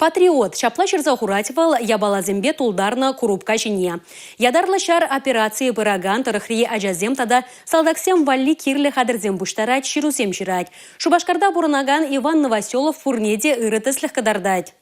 Патриот ҫапла ҫырса хурать вӑл япаласемпе тултарнӑ курупка ҫине. Ятарлӑ ҫар операцийӗ пыракан тӑрӑхри ачасем тата салтаксем валли кирлӗ хатӗрсем пуҫтарать, ҫырусем ҫырать. Шупашкарта пурӑнакан Иван Новоселов пурне те ырӑ тӗслӗх кӑтартать.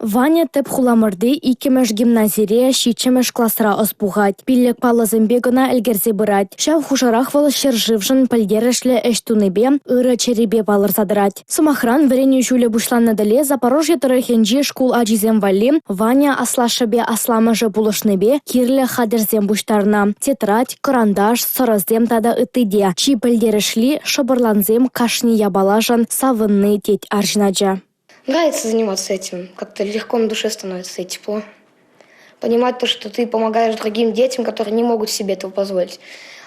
Ваня тӗп хуламӑрти иккӗмӗш гимназире ҫиччӗмӗш класра ӑс пухать. Пиллӗк паллӑсемпе кӑна ӗлкӗрсе пырать. Ҫав хушӑрах вӑл ҫӗршывшӑн пӗлтерӗшлӗ ӗҫ тунипе, ырӑ чӗрипе палӑрса тӑрать. Сӑмахран, вӗренӳ ҫулӗ пуҫланнӑ тӗле Запорожье тӑрӑхӗнчи шкул ачисем валли Ваня аслашшӗпе асламӑшӗ пулӑшнипе кирлӗ хатӗрсем пуҫтарнӑ: тетрадь, кӑранташ, сӑрӑсем тата ытти те. Чи пӗлтерӗшли – шӑпӑрлансем кашни япалашӑн савӑнни, тет арҫын ача. Нравится заниматься этим. Как-то легко на душе становится и тепло. Понимать то, что ты помогаешь другим детям, которые не могут себе этого позволить.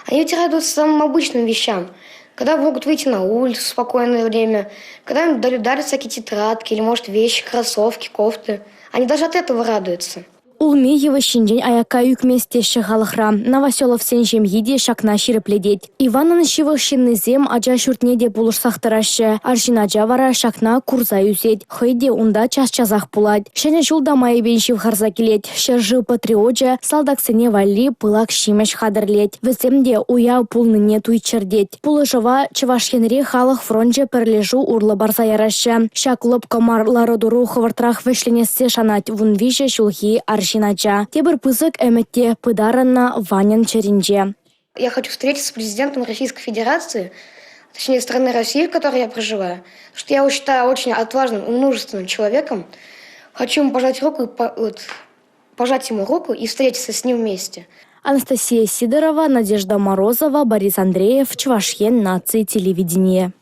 Они ведь радуются самым обычным вещам. Когда могут выйти на улицу в спокойное время, когда им дарят всякие тетрадки или, может, вещи, кроссовки, кофты. Они даже от этого радуются. Улми йывӑҫҫинчен аякка ӳкмест теҫҫӗ халӑхра. Новоселовсен ҫемйи те ҫакна ҫирӗплетет. Иванӑн ҫывӑх ҫыннисем ача ҫуртне те пулӑшсах тӑраҫҫӗ. Арҫын ача вара ҫакна курса ӳсет. Хӑй те унта час-часах пулать. Ҫӗнӗ ҫул та майӗпен ҫывхарса килет. Ҫӗршыв патриочӗ салтаксене валли пылак ҫимӗҫ хатӗрлет. Вӗсем те уяв пулнине туйччӑр тет. Пулӑшӑва Чӑваш Енри халӑх фрончӗ пӗрлешӳ урлӑ парса яраҫҫӗ. Ҫак лӑпкӑ мар лару-тӑру хӑвӑртрах вӗҫленессе шанать 13 ҫулхи арҫын ача. Тепӗр пысӑк ӗмӗт те пытарӑннӑ Ваньӑн чӗринче. Я хочу встретиться с президентом Российской Федерации, точнее страны России, в которой я проживаю, потому что я его считаю очень отважным и мужественным человеком. Хочу ему пожать руку, вот, пожать ему руку и встретиться с ним вместе. Анастасия Сидорова, Надежда Морозова, Борис Андреев, Чӑваш Ен наци телевиденийӗ.